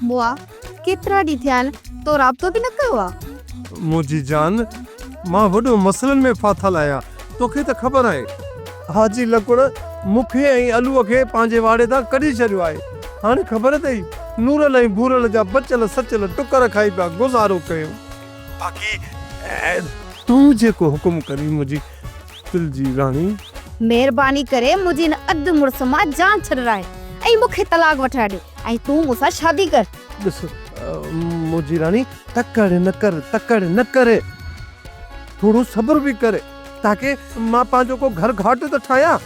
مئا، ڪيترا ڏينهن ٿيا آهن، تو رابطو به نه ڪيو آ. منهنجي جان، مان وڏو مسئلن ۾ ڦاٿل آهيان، توکي ته خبر آهي. حاجي لڪڙ مون کي ۽ علوء کي پنهنجي واڙي تان ڪڍي ڇڏيو آهي. هاڻي خبر اٿئي، نورل ۽ ڀورل جا بچيل سچيل ٽڪر کائي پيا گذارو ڪيون. باقي تون جيڪو حڪم ڪرين منهنجي دل جي راڻي. مهرباني ڪري منهنجي ان اڌ مڙس مان جان ڇڏرائي ۽ مون کي طلاق وٺرائي ڏي ۽ تون مون سان شادي ڪر. ڏس منهنجي راڻي تڪڙ نه ڪر، تڪڙ نه ڪر، ٿورو صبر به ڪر تاڪه مان پنهنجو ڪو گهر گهاٽ ته ٺاهيان،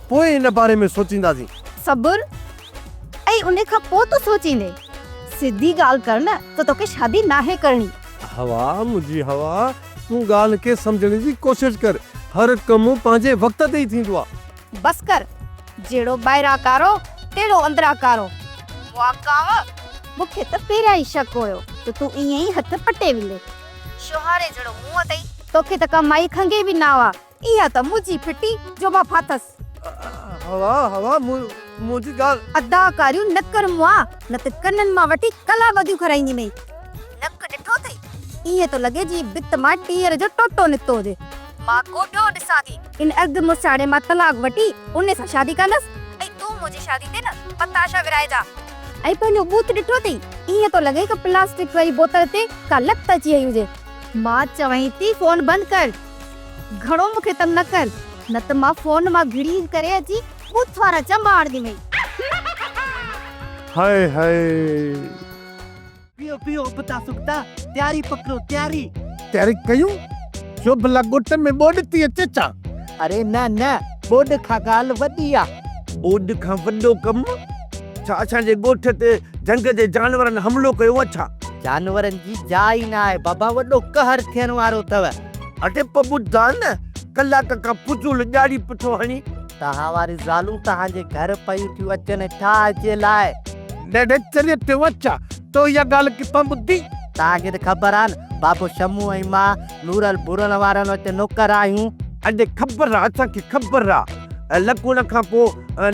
پوء ان باري ۾ سوچينداسين. صبر ۽ ان کان پوء تون سوچيندين. سڌي ڳالهه ڪر نه ته توکي شادي ناهي ڪرڻي. هوا منهنجي هوا، تون ڳالهه کي سمجهڻ جي ڪوشش ڪر. هر ڪم پنهنجي وقت تي ئي ٿيندو آ. بس ڪر، جهڙو ٻاهران ڪارو، تهڙو اندران ڪارو. مئا ڪانء، مون کي ته پهريان ئي شڪ هيو ته تون ائين ئي هٿ پٽي ويندين. شوهاري جهڙو منهن اٿئي، توکي ته ڪا مائي کنگهي به نه آ. اها ته منهنجي ڦٽي جو مان ڦاٿس. هوا، هوا، منهنجي ڳالهه. اداڪاريون نه ڪر مئا، نه ته ڪنن مان وٺي ڪلا ٻڌيون کارائينديمئي. نڪ ڏٺو اٿئي؟ ائين ٿو لڳي جيئن ڀت مان ٽيئر جو ٽوٽو نڪتو هجي. مان ڪوڏيو ڏسان ٿي. ان اڌ مڙساڻي مان طلاق وٺي ان سان شادي ڪندس ۽ تون منهنجي شادي تي نه پتاشا ورهائجان. ۽ پنهنجو ٻوٿ ڏٺو اٿئي؟ ائين ٿو لڳي ڪا پلاسٽڪ واري بوتل تي ڪا لت اچي وئي هجي. مان چوين ٿي فون بند ڪر. گهڻو مون کي تنگ نه ڪر، نه ته مان فون مان گهڙي ڪري اچي ٻوٿ وارا چنبا هڻنديمئي. High high. پيو پيو ابتا سڪتا، تياري پڪڙو تياري. تياري ڪيون، شوڀلا ڳوٺ ۾ ٻوڏ ٿي اچي ڇا؟ اري نه نه، ٻوڏ کان ڳالهه وڏي آ. ٻوڏ کان وڏو ڪم؟ ڇا اسان جي ڳوٺ تي جهنگ جي جانورن حملو ڪيو آ ڇا؟ جانورن جي جاء ئي نه آهي بابا، وڏو قهر ٿيڻ وارو اٿو. اڙي پوء ٻڌاء نه، ڪلاڪ کان فضول ڄاڙي پٺو هڻي. توهان واريون زالون توهان جي گهر پيون ٿيون اچن ٺاهه جي لاء. ڏاڍي چريي ٿيو آهين ڇا؟ تو اها ڳالهه ڪٿان ٻڌي؟ توهان کي ته خبر آهي نه، بابو شمو ۽ مان نورل ڀورل وارن وٽ نوڪر آهيون. اڙي خبر آ، اسان کي خبر آ. لڪوڻ کان پوء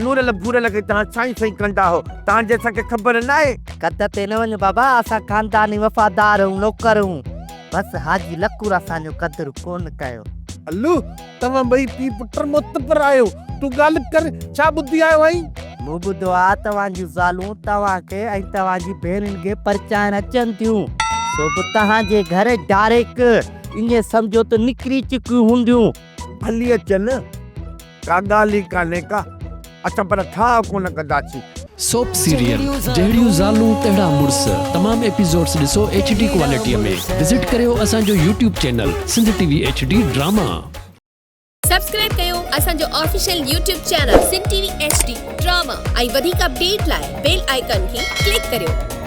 نورل ڀورل کي توهان سائين سائين ڪندا هئو، توهان جي اسان کي خبر ناهي. قد تي نه وڃ بابا، اسان خانداني وفادار هون، نوڪر هون. بس حاجي لڪور اسان جو قدر ڪونه ڪيو. الو، توهان ٻئي پيء پٽ معتبر آهيو. تون ڳالهه ڪر، ڇا ٻڌي آيو آهين؟ مون ٻڌو آ توهان جون زالون توهان کي ۽ توهان جي ڀيڻن کي پرچائڻ اچن ٿيون. سو به توهان جي گهر ڊائريڪ ائين سمجهو ته نڪري چڪيون هونديون. ڀلي اچن، ڪا ڳالهه ئي ڪانهي ڪا، اسان پر ٺاهه ڪونه ڪنداسين. سوپ سيريل جهڙيون زالون تهڙا مڙس تمام ايپيسوڊس ڏسو ايڇ ڊي ڪوالٽي ۾ وزٽ ڪريو اسان جو YouTube channel Sindh T V H D drama. Subscribe ڪيو اسان جو official YouTube channel Sindh T V H D drama ۽ وڌيڪ اپڊيٽ لاء بيل آئيڪان کي ڪلڪ ڪريو.